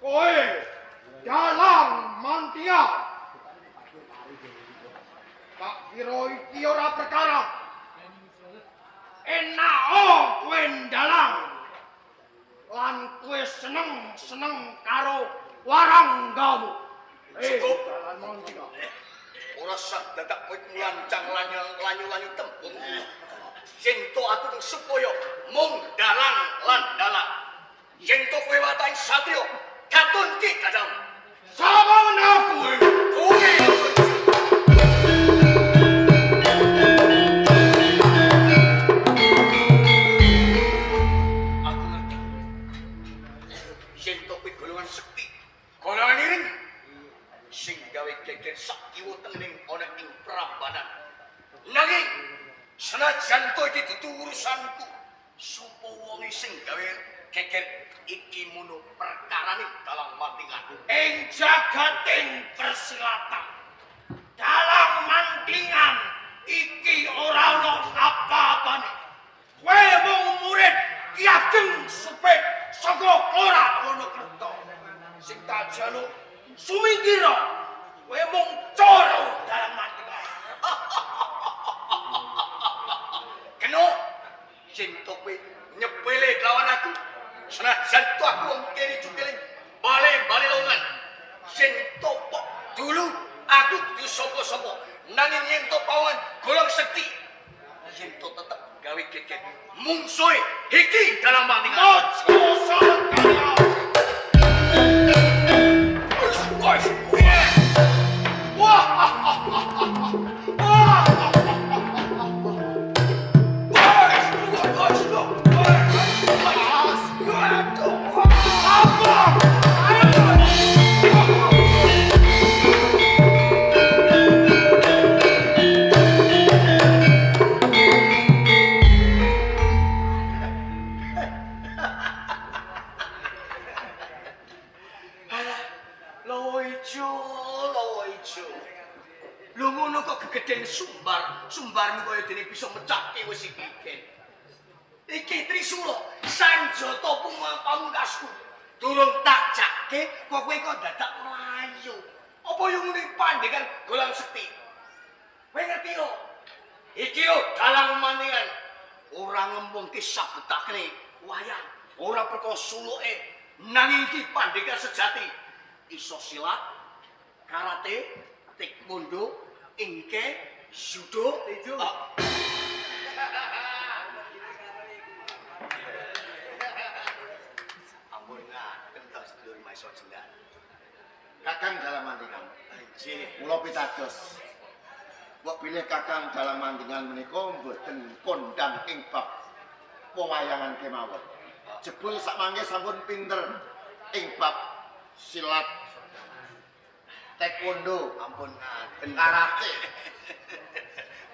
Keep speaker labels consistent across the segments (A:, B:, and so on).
A: Kowe dalang mantingan. Tak kira iki ora perkara. Enak kowe ndalang. Lan kowe seneng-seneng karo waranggamu.
B: Cukup. Ora sah dadak kowe nglancang lanyu-lanyu tembung. Yen to aku tung supaya mung dalang lan dalang. Yen to kowe wataking satriya katun ki kadang.
A: Sapa menawa kowe?
B: Kowe. Aku ngerti. Yen to kowe golongan sekti, golongan iring sing gawe geger sak kiwa tengening ana ing Prambanan. Nanging senajan to iki dudu urusanku, sapa wonge sing gawe geger iki mono perkarane dalang mantingan.
A: Ing jagating persilatan, dalang mantingan iki ora ana apa-apane. Kowe mung murid Ki Ageng Supit saka Korak Wonokerto. Sing tak jaluk sumingkira, kowe mung cara dalang mantingan.
B: Kena yen to kowe nyepele kelawan aku, senajan to aku wong kene cukeling bale-bale longan. Yen to pok dulu aku dudu sapa-sapa, nanging yen to pawon golong sekti, yen to tetep gawe geger mungsuhe iki dalang mantingan.
A: Aja salah kaya. Wah.
B: Lho ngono kok gegeden sumbar, sumbarmu kaya dene bisa mecahke wis iki. Iki Trisula, sanjata pamungkasku. Durung tak jake kok kowe kok dadak mlayu. Apa yo ngene pandhekan golang sekti? Kowe ngerti yo? Iki yo dalang mantingan. Ora ngembungke sabetakne wayang, ora perkara suluke. Nanging iki pandhekan sejati. Iso silat, karate, taekwondo, ingke, judo,
C: Tejo.
B: Ampun ngaten to sedulur Maesa Jendar.
D: Kakang dalang mantingan.
B: Nggih.
D: Kula pitados. Mbok bilih Kakang dalang mantingan menika mboten kondang ing bab pewayangan kemawon. Jebul sakmangke sampun pinter ing bab silat, taekwondo,
B: Ampun ngaten.
D: karate.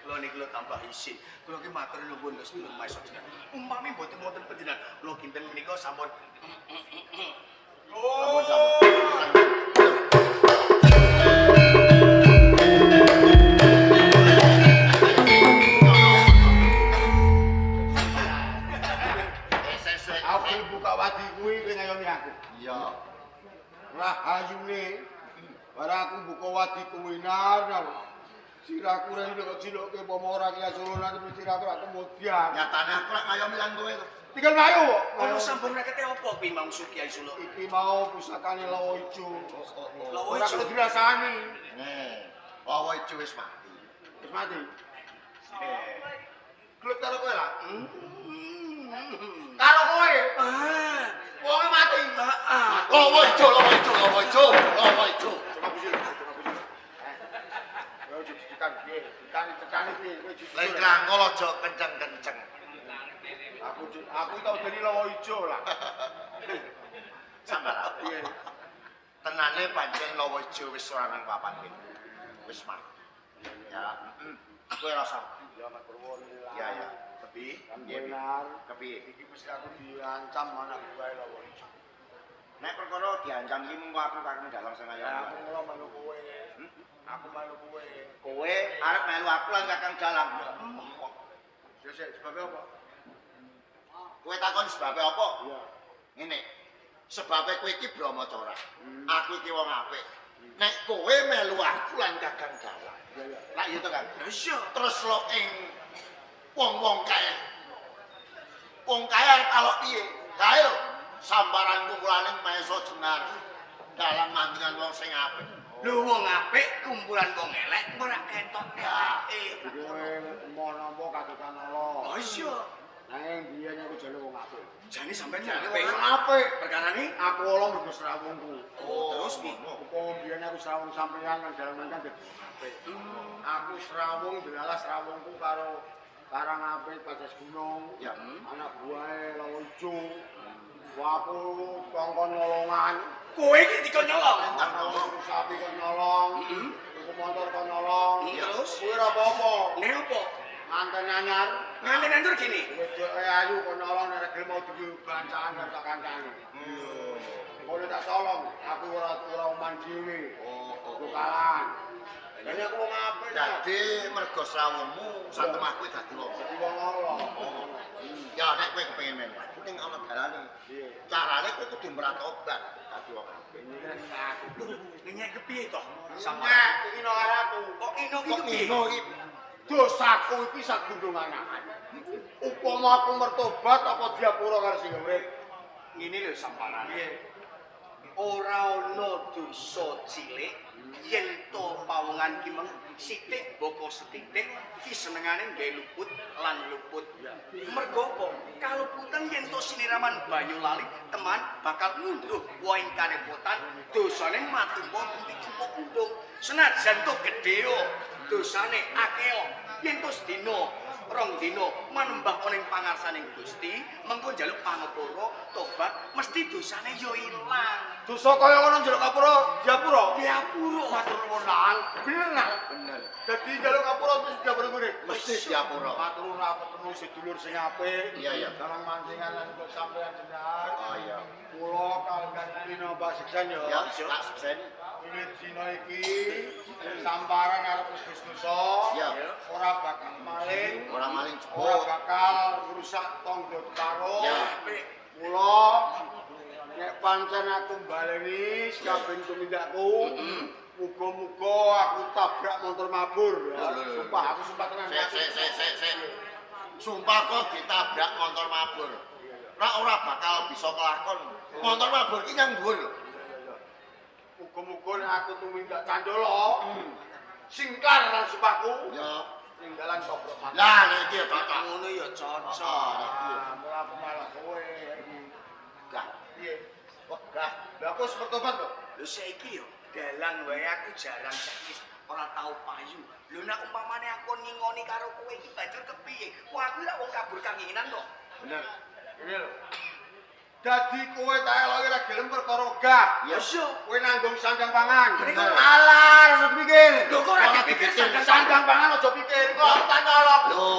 B: Kula niku lho tambah isin. Kula ki matur nuwun lho sedulur Maesa Jendar. Umpami mboten wonten panjenengan, kula kinten menika sampun
D: Sampun sampun.
C: Aku buka wadi kuwi kowe ngayomi aku.
D: Iya.
C: Rahayune barang aku buka wadi kuwi nar. Sirahku rene kok cilokke pomo ora ki Solo nanti sirahku rak kemudian.
D: Nyatane aku lak ngayomi lan kowe to.
C: Tinggal mlayu.
B: Ono sampun rakete apa kuwi mau Kiai Solo?
C: Iki mau pusakane Lawa Ijo.
B: Lawa
C: Ora
B: Ijo.
C: kena dirasani.
D: Nih, Lawa Ijo wis mati.
C: Wis mati. Gelut karo kowe lah. Karo kowe.
B: Ah.
C: Wonge mati.
D: Lawa Ijo, Lawa Ijo, Lawa Ijo, Lawa Ijo.
C: Coba busil, coba busil. Kowe ojo didikan piye? Dicekani piye? Kowe jujur.
D: Lek ngrangkul aja kenceng-kenceng.
C: Aku tau dadi Lawa Ijo lah.
D: Sambar.
C: Piye?
D: Tenane pancen Lawa Ijo wis ora nang papan kene. Wis mati. Ya, heeh. Kowe rasa.
C: Ya matur nuwun.
D: Ya ya. Kepi? Piye?
C: Benar.
D: Kepiye?
C: Iki mesti aku diancam anak buahe Lawa Ijo.
D: Nek perkara diancam iki mengko aku kakung dalang sing
C: Ya
D: ngayomi.
C: aku mula melu kowe. Aku melu kowe.
D: Kowe arep melu aku lan kakang dalang.
C: Sik, sik, sebabe apa?
D: Kowe takon sebabe apa?
C: Iya.
D: Ngene. Sebabe kowe iki brahmacara. Aku iki wong apik. Nek kowe melu aku lan Kakang Dalang. Lah iya to, Kang?
B: Iya.
D: Terus lo ing wong-wong kae. Wong kae arep alok piye? Kae lho, sambaran kumpulane Mahesa Jenar dalam mantingan wong sing apik.
B: Lho wong apik kumpulan wong elek ora ketok eleke.
C: Kowe mau nampa kadotan ala.
B: Oh iya.
C: Nanging biyen aku jane wong apik.
B: Jane sampean
D: Jane
B: apik.
C: Wong apik.
B: Perkarane
C: aku ala mergo srawungku.
B: Oh, terus piye?
C: Upama biyen aku srawung sampeyan nang dalan kan dadi apik. Aku srawung delalah srawungku karo Karang Apik Pajas Gunung.
D: Ya.
C: Anak buahe Lawa Ijo. Wah, aku kongkon nolongan.
B: Kowe iki dikon nyolong.
C: Nyolong sapi kok nyolong. Tuku motor kok nyolong.
B: Terus
C: kowe ora apa-apa.
B: Nek apa?
C: Nganten anyar.
B: Nganten anyar gini.
C: Wedoke ayu kok nyolong nek gelem mau duwe bancaan karo sak kancane. Kowe tak tolong, aku ora ora oman dhewe.
D: Oh,
C: oh. Kalan. Dadi aku wong apik.
D: Dadi mergo srawungmu satemah kowe dadi wong.
C: Dadi wong ala.
D: Ya nek kowe kepengin melu aku ning ana dalane.
C: Piye?
D: Carane kowe kudu mratobat dadi wong apik.
C: Aku.
B: Ngenyek kepiye to?
C: Sama iki no karo aku.
B: Kok ino iki kepiye?
D: Kok ino iki?
C: Dosaku iki sak gunung anakan. Upama aku mertobat apa diapura karo sing urip?
B: Ngene lho samparan.
C: Piye?
B: Ora ana dosa cilik yen to pawongan ki meng sithik boko sethithik iki senengane nggawe luput lan luput. Mergo apa? Kaluputan yen to siniraman banyu lali teman bakal ngunduh wohing karepotan dosane matumpa pitumpa undung. Senajan to gedhe dosane akeh yen to sedina rong dina manembah ana ing pangarsaning Gusti mengko njaluk pangapura tobat mesti dosane ya ilang.
C: Dosa kaya ngono njaluk ngapura diapura.
B: Diapura.
C: Matur nuwun Lang. Bener nah.
D: Bener.
C: Dadi njaluk ngapura mesti diapura ngene.
D: Mesti diapura.
C: Matur nuwun aku ketemu sedulur sing apik.
D: Iya iya.
C: Dalang mancingan lan kok sampeyan jenengan.
D: Oh iya.
C: Kula kalian dina Mbak Siksen ya.
D: Ya, tak sikseni.
C: Ini dina iki samparan arep wis dosa.
D: Iya.
C: Ora bakal maling.
D: Ora maling
C: Ora
D: jebul.
C: bakal ngrusak tangga teparo.
D: Ya.
C: Mula nek pancen aku baleni sakabeh tumindakku, muga-muga aku tabrak motor mabur.
D: Lho.
C: Sumpah aku sumpah tenan.
D: Sik sik sik sik. Sumpah kok ditabrak motor mabur. Ora ora bakal bisa kelakon. Motor mabur ki nyang dhuwur lho.
C: Muga-muga nek aku tumindak candala, singkar lan sumpahku.
D: Ya.
C: Ning dalan tobrok mati.
D: Lah nek iki ya cocok.
B: Ngono ya cocok.
C: Ah, mula aku malah kowe iki.
D: Gah.
C: Piye?
D: Kok gah.
C: Lah aku wis bertobat kok.
B: Lho saiki yo dalang wae aku jarang saiki ora tau payu. Lho nek umpamane aku ngingoni karo kowe iki banjur kepiye? Wong aku lak wong kabur kanginan to.
D: Bener.
C: Ini lho. Dadi kowe tak eloki ora gelem perkara gah.
D: Iya.
C: Kowe nanggung sandang pangan.
B: Bener.
C: Alah, ora dipikir.
B: Lho kok ora dipikir sandang
C: sandang pangan aja pikir. Kok aku tak nyolong.
D: Lho,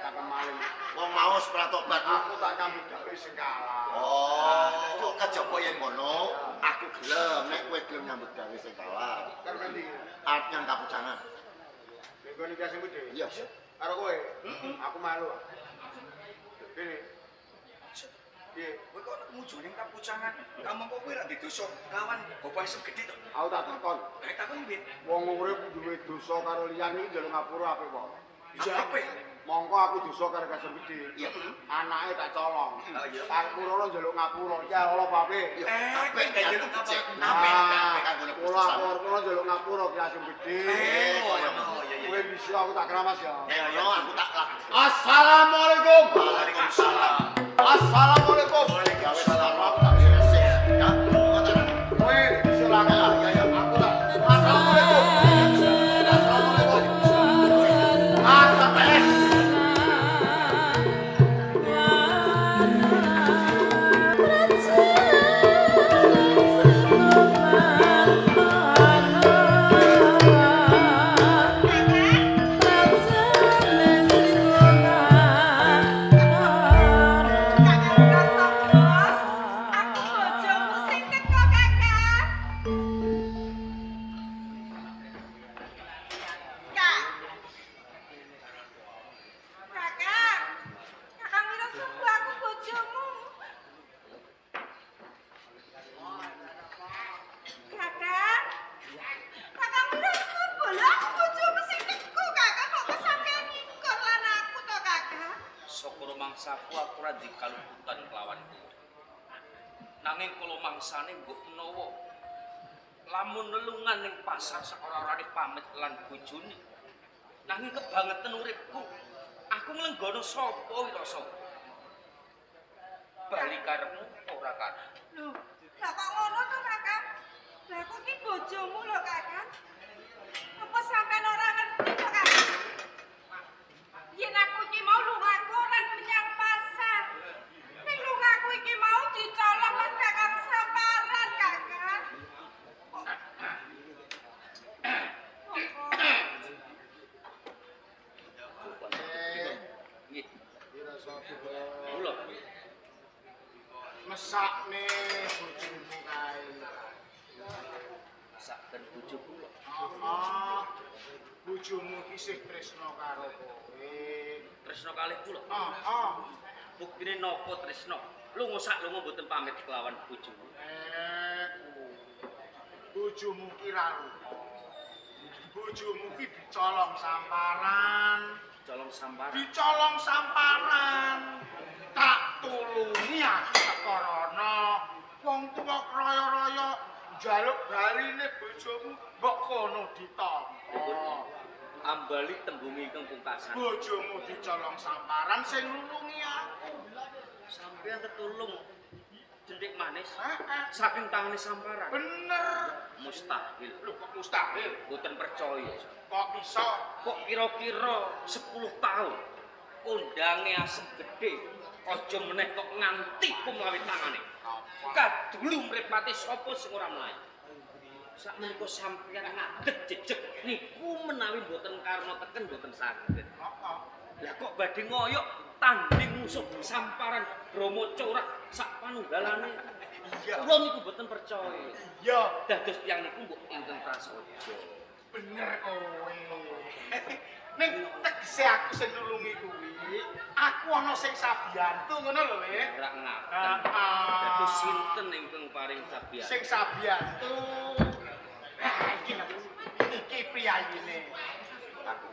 C: Tak maling.
D: wong mau wis pratobat.
C: Aku tak nyambut gawe sing kalah.
D: Oh, kejaba yen ngono, aku gelem nek kowe gelem nyambut gawe sing kalah.
C: Karo ngendi?
D: Arep nyang kapujangan.
C: Nek kowe niki sing gedhe.
D: Iya.
C: Karo kowe. Aku malu. Kene. Piye?
B: Kowe kok muju ning kapucangan? Kamangka kowe ra dosa kawan bapak sing gedhe to.
C: Aku tak takon.
B: Lah takon piye?
C: Wong urip duwe dosa karo liyane iki njaluk ngapura apik kok.
B: Ya apik.
C: Mongko aku dosa karo kasem gedhe.
D: Iya.
C: Anake tak colong.
B: Oh iya.
C: Karepku rono njaluk ngapura. Iki ala apa apik?
D: Iya.
B: Eh,
D: Apik
B: kowe njaluk
D: becik.
B: ngapura. Apik,
D: apik kanggo
C: Kula aku arep njaluk ngapura ki asem gedhe.
D: Kaya
B: Oh iya iya.
C: Kowe bisa aku tak keramas ya.
D: Nek ngono aku tak laku.
C: Assalamualaikum.
D: Waalaikumsalam.
C: Assalamualaikum.
D: Waalaikumsalam. Aku tak resik. Ya, kok tak.
C: Kowe bisa laku.
D: Ya, ya, ya.
C: Aku tak. Assalamualaikum. Assalamualaikum. Assalamualaikum.
E: Aku
A: ora dikaluputan kelawan kula. Nanging kula mangsane mbok menawa lamun nelungan ning pasar sak-ora-orane pamit lan bojone. Nanging kebangetan uripku. Aku nglenggono sapa Wirasa? Bali karepmu ora karep.
E: Lho, lah kok ngono to, Kakang? Lah aku ki bojomu lho, Kakang. Apa sampean ora ngerti to, Kakang? Yen aku iki mau lungaku ora menyang pasar. Ning lungaku iki mau dicolong lan Kakang Samparan, Kakang.
A: Nggih. Kula
C: mesakne bojomu kae.
A: Mesaken bojo kula.
C: Heeh. Bojomu ki isih tresna karo kowe.
A: Tresna kalih kula.
C: Heeh.
A: Buktine napa tresna? Lunga sak lunga mboten pamit kelawan bojomu.
C: Bojomu ki ra lupa. Bojomu ki dicolong samparan.
A: Colong samparan.
C: Dicolong samparan. Tak tulungi aku teko rono. Wong tuwa raya-raya njaluk baline bojomu mbok kono ditampa.
A: Ambali tembunge ingkang pungkasan.
C: Bojomu dicolong samparan sing nulungi aku.
A: Sampeyan tetulung jentik manis
C: Heeh.
A: saking tangane samparan.
C: Bener.
A: Mustahil.
C: Lho kok mustahil?
A: Mboten percaya.
C: Kok iso?
A: Kok kira-kira 10 tahun kondange asem gedhe aja meneh kok nganti kumlawi tangane. Kadulu mripate sapa sing ora mlayu. Sakmenika sampeyan ngadeg jejeg niku menawi mboten karna teken mboten saged.
C: Heeh.
A: Lah kok badhe ngoyok tanding musuh samparan Bromo Corak sak panunggalane.
C: Iya.
A: Kula niku mboten percaya.
C: Iya,
A: Dados tiyang niku mbok ingkang prasaja.
C: bener kowe. Ning tegese aku sing nulungi kuwi, aku ana sing sabiyantu ngono lho, Le.
A: Ora ngaten.
C: Heeh.
A: Dados sinten ingkang paring sabiyan?
C: Sing sabiyantu. Nah, iki lho. Iki priyayine.
D: Aku.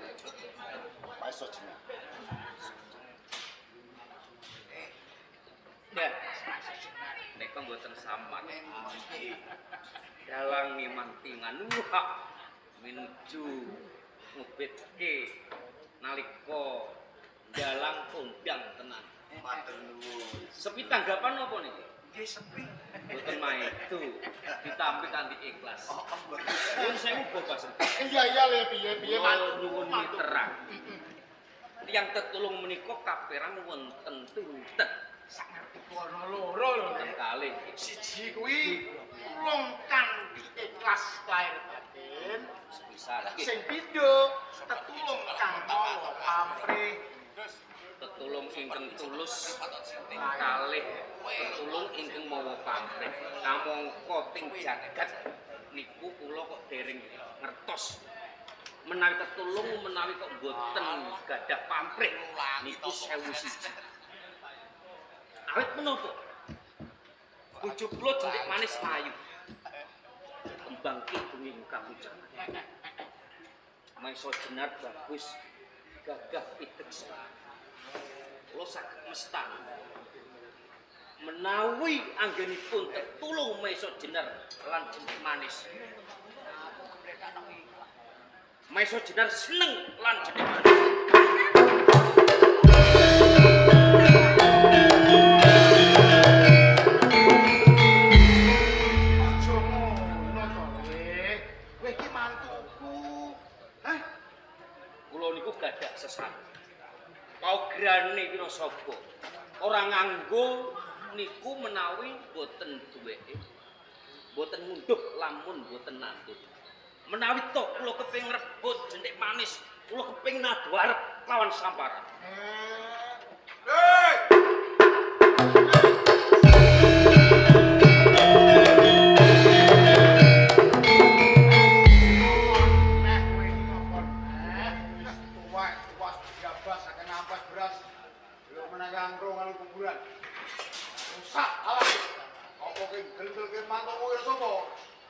D: Maeso jeneng.
A: Ya. Nika mboten samar. Dalange mantingan wah minuju ngubitke nalika dalang kondang tenan.
D: Matur nuwun.
A: Sepi tanggapan napa niki?
D: Nggih sepi.
A: Mboten maido ditampi kanthi ikhlas.
D: Oh, mboten.
A: Nyuwun sewu Bapak Sen.
C: Iya iya Le, piye-piye
A: Kula nyuwun
C: mantu.
A: miterang. Tiyang tetulung menika kaperang wonten pinten?
C: Sak ngerti ana loro lho.
A: Wonten
C: Le.
A: kalih.
C: Siji kuwi tulung kanthi ikhlas lahir batin.
A: Sepisan. Nggih.
C: Sing pindho tetulung kang mawa pamrih.
A: Tetulung ingkang tulus kalih tetulung ingkang mawa pamrih. Kamangka ting jagat niku kula kok dereng ngertos. Menawi tetulung menawi kok mboten gadah pamrih niku 1001. Awit menapa? Bojo kula jentik manis ayu. Kembang kidung ingkang ucapan. Maesa jenar bagus, gagah piteksa. Kula saged mestani. Menawi anggenipun tetulung Maesa Jenar lan jentik manis. Maesa Jenar seneng lan jentik manis.
C: Aja ngono to, Le. Kowe iki mantuku. Hah?
A: Kula niku gadah sesat. Paugerane Wirasaba ora nganggo niku menawi boten duweke. Boten ngundhuh lamun boten nandut. Menawi to kula kepengin ngrebut jentik manis, kula kepengin nadu arep lawan samparan.
C: Hei! Nah, kowe iki ngopon.
D: Tuwek, tuwas gabas akeh ngampas beras. Lho menang angkrung karo kuburan. Rusak awake. Apa ki gendel-ke mantumu kira sapa?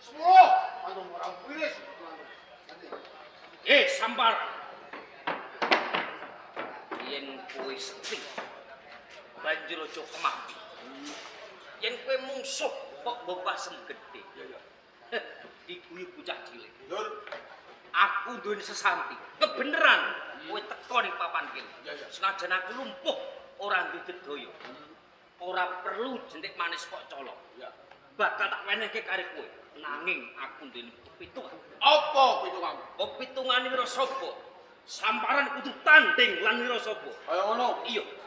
D: 10 mantumu ora wiris. Nanti.
A: Sampar. Yen kowe sekti, Banjur aja kemampi. Yen kowe mungsuh kok mbok asem gedhe.
C: Iya, iya.
A: Diguyu bocah cilik.
C: Lur,
A: aku duweni sesanti. Kebeneran kowe teko ning papan kene.
C: Iya, iya.
A: Senajan aku lumpuh ora duwe daya. Ora perlu jentik manis kok colok.
C: Iya.
A: Bakal tak wenehke karo kowe. Nanging aku duweni pitungan.
C: Apa pitunganmu?
A: Pitungane Wirasaba. Samparan kudu tanding lan Wirasaba.
C: Kaya ngono.
A: Iya.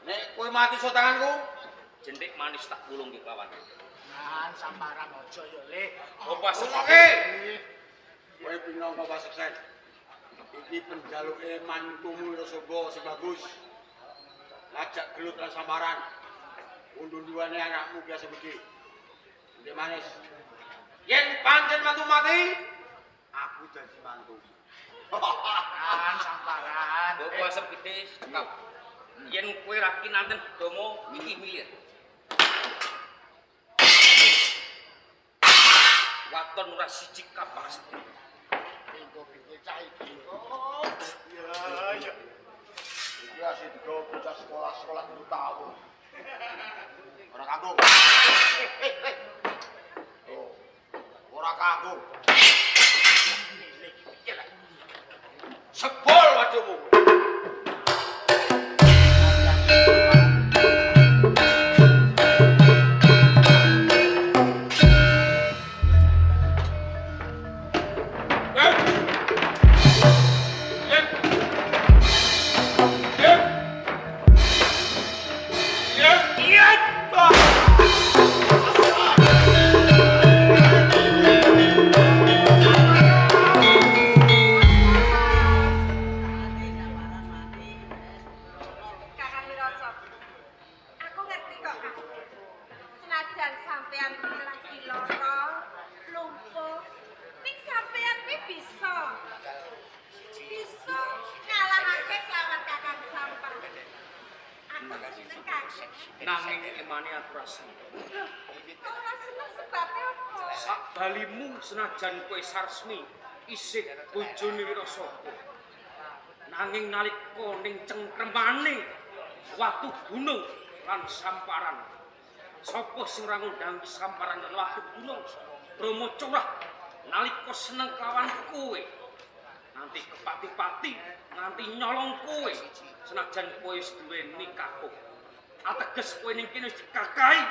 C: Nek kowe mati iso tanganku,
A: jentik manis tak wulungke kelawan.
B: Lan samparan aja ya, Le.
A: Apa
C: Oke. Kowe pinangka paseksen. Iki penjaluke mantumu Wirasaba sing bagus. Lajak gelut lan samparan. Undu-unduane anakmu biasa gedhe. Jentik manis. Yen pancen mantu mati, aku dadi mantu.
B: Lan samparan.
A: Mbok asem gedhe cekap. Yen kowe ra kinanten domo iki milir. Waton ora siji kapas.
D: Engko piye cah iki? Oh, iya iya.
C: Iki asih digawa bocah sekolah-sekolah 3 tahun. Ora kanggo. Oh. Ora kanggo. Sepol wajahmu.
E: Kakang Wirasaba. Aku ngerti kok, Kang. Senajan sampean kuwi lagi lara, lumpuh, ning sampean kuwi bisa. Bisa ngalahake kelawan Kakang Samparan. Aku seneng, Kang.
A: Nanging emane aku ra seneng.
E: Loh, kok ora seneng sebabe apa?
A: Sak balimu senajan kowe sarsmi isih bojone Wirasaba. Nanging nalika ning cengkremane watu gunung lan samparan. Sapa sing ora ngundang samparan lan watu gunung? Bromo curah nalika seneng kelawan kowe. Nanti kepati-pati, nanti nyolong kowe. Senajan kowe wis duweni kakung. Ateges kowe ning kene wis dikakahi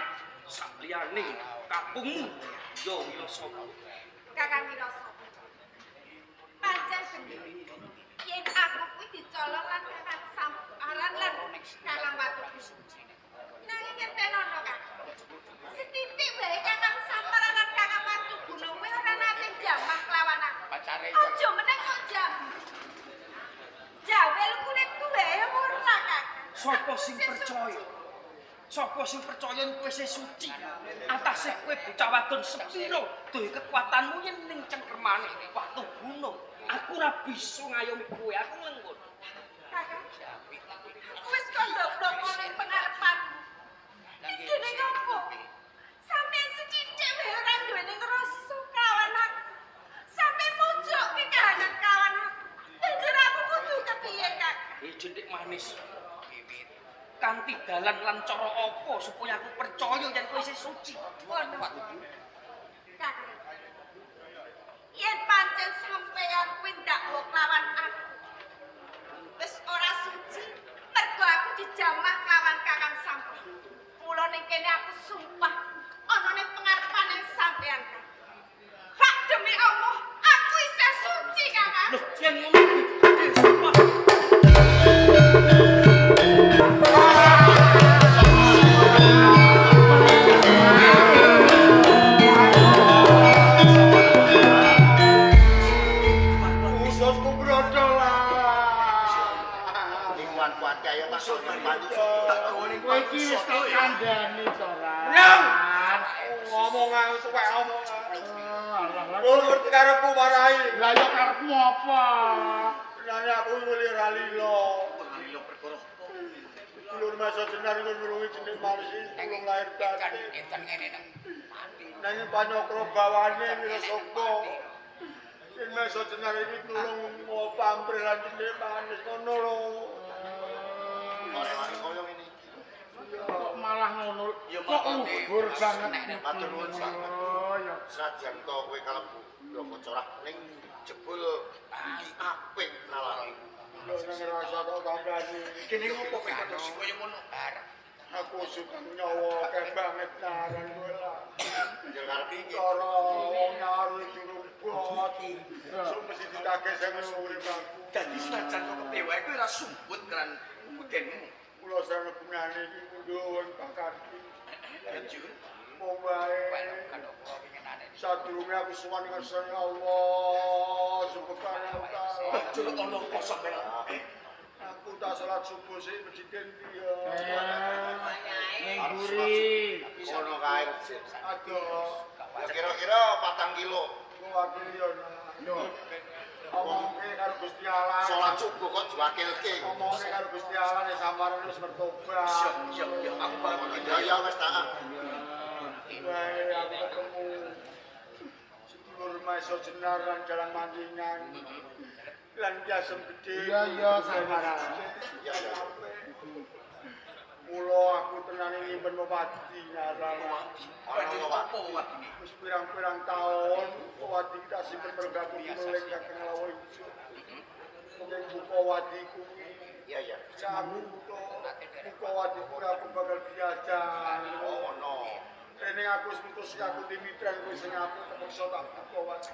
A: sak liyane kakungmu ya Wirasaba.
E: Kakang Wirasaba. Pancen bener. Yen aku kuwi dicolong lan Kakang Samparan lan Kakang Watu Gunung. Nanging ngertenono, Kang. Setitik wae Kakang Samparan lan Kakang Watu Gunung kuwi ora nate jamah kelawan aku. Aja meneh kok jam. Jawel kulitku wae ora, Kang.
A: Sapa sing percaya? Sapa sing percaya yen kowe isih suci? Atase kowe bocah wadon sepiro duwe kekuatanmu yen ning cengkremane watu gunung. Aku ora bisa ngayomi kowe, aku nglengkun.
E: Kakang. Aku wis kandha-kandha ning pengarepanmu. Ning kene ngopo? Sampeyan sethithik wae ora duweni rasa kawan aku. Sampeyan mujukke kahanan kawan aku. Banjur aku kudu kepiye, Kak?
A: Jentik manis. Kanthi dalan lan cara apa supaya aku percaya yen kowe isih suci?
E: Ngono. Kakang. Yen pancen sampeyan kuwi ndakwa kelawan aku. Wis ora suci, mergo aku dijamah kelawan Kakang Sampran. Mula ning kene aku sumpah ana ning pengarepane sampeyan, Kang. Hak demi Allah, aku isih suci, Kakang.
A: Loh, yen ngono kuwi sumpah.
C: Ususku brodol lah.
D: Ning wan-wan kaya tak
C: Kowe
D: iki wis tak
F: kandhani to, Ran.
C: Nang. Ngomong ae suwek omong. Ora ngerti karepku marahi.
F: Lah ya karepmu apa?
C: Lah aku nguli ra lilo.
B: Lilo perkara apa?
C: Dulur masa jenar iku nulungi jeneng manis iki durung lahir batin.
B: Edan ngene nang mati.
C: Nanging panyokro bawane Wirasaba. Yen masa jenar iki nulung pamrih lan jeneng manis ngono lho.
D: Ora kaya ngene iki.
F: Kok malah ngono. Kok luhur banget.
D: Matur nuwun sanget.
F: Oh ya.
D: Senajan to kowe kalebu Brahma Corah ning jebul apik nalar.
C: Lho nang rasa tok kandhani.
B: Kene opo kowe kok kaya ngono?
C: Aku suka nyawa akeh banget naran kowe lah.
D: Ya karepe iki.
C: Cara wong nyaru durung bot. Sok mesti ditagih sing urip aku.
B: Dadi senajan kok kepewa iku ora sumbut keran udenmu.
C: Kula sareng gunane iki mundur Pak Kardi.
B: Banjur
C: Wong wae. Sadurunge aku sowan ngarsane Allah Subhanahu wa taala.
B: banjur ana apa sampeyan?
C: Aku tak salat subuh sik masjid endi ya.
F: Ning mburi.
D: Kono kae masjid.
C: Aduh,
D: Ya kira-kira 4 kilo.
C: kok wakil ya.
F: Lho,
C: Omongke karo Gusti Allah.
D: Salat subuh kok diwakilke.
C: Omongke karo Gusti Allah nek sampeyan wis bertobat.
B: Iya, iya, aku paham.
D: Ya ya wis tak.
C: Wae aku ketemu sedulur Maeso Jenar lan Jalan Mandingan. Lan Jasem Gedhe.
F: Iya, iya, sampeyan.
D: Iya ya.
C: Mula aku tenane nyimpen wadi nyaran.
D: Ana
B: Apa wadine?
C: Wis pirang-pirang taun wadi iki tak simpen mergo aku meling kakang lawa ijo. Mungkin buka wadi kuwi.
D: Iya ya.
C: Sak aku buka wadi kuwi aku bakal diajar.
D: Oh ono.
C: Rene aku wis mutus aku timitran kuwi sing apik kepeksa tak buka wadi.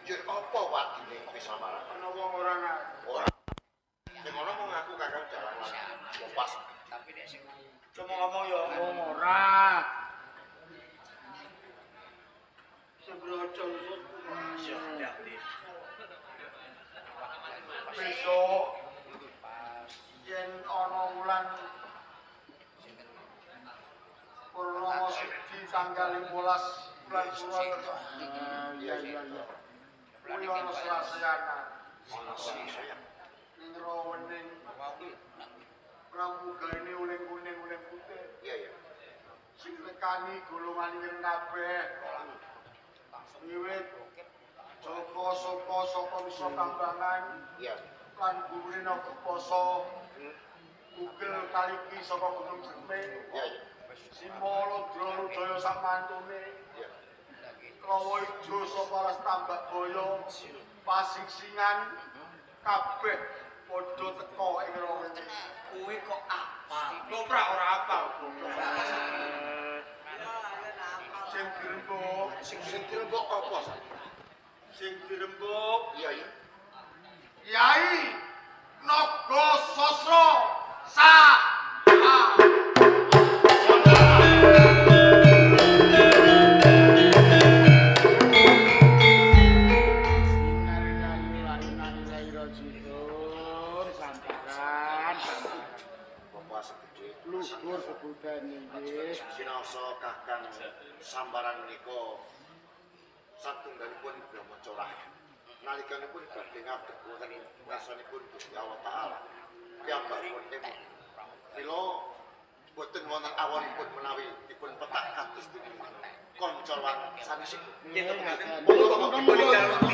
D: Ya apa wadine kowe samaran?
C: Ana wong ora ngaku.
D: Ora. Sing ono mung aku kakang dalang lan pas.
C: Cuma ngomong ya
F: wong ora.
C: sing brojol
B: Iya, dadi.
C: besok yen ana wulan Purnomo siji tanggal 15 bulan Suro
F: Iya, iya, iya.
C: kuwi ana seraseanan
D: Ono sing
C: ning Rawening pramugaine uling kuning uling putih
D: Iya ya.
C: sing nekani golongan ireng kabeh wiwit Joko Soko saka Wisa Kambangan
D: Iya.
C: lan gurune Naga Poso Google Kaliki saka Gunung Cerme
D: Iya ya.
C: Simo Ludra Ludaya sak mantune
D: Iya.
C: Lawa ijo saka Alas Tambak Boyo pasingsingan kabeh padha teka ing Rawening.
B: Kowe kok apal?
C: Loprak ora apal. Sing dirembuk,
D: Sing sing dirembuk apa?
C: sing dirembuk
D: Iya iya.
C: Kyai Naga Sasra Sa A.
F: Innalillahi wa inna ilaihi raji'un. Sampeyan
D: Bapak segede.
F: luhur kebudayaan nggih.
D: Sinaosa kakang sambaran menika satunggalipun Brahma Corah. Nalikanipun badhe ngadeg wonten ngarsanipun Gusti Allah Taala. Piyambakipun emut. Mila boten wonten awonipun menawi dipun petak kados dening kanca lan sanesipun.
B: Nggih,
D: Monggo monggo.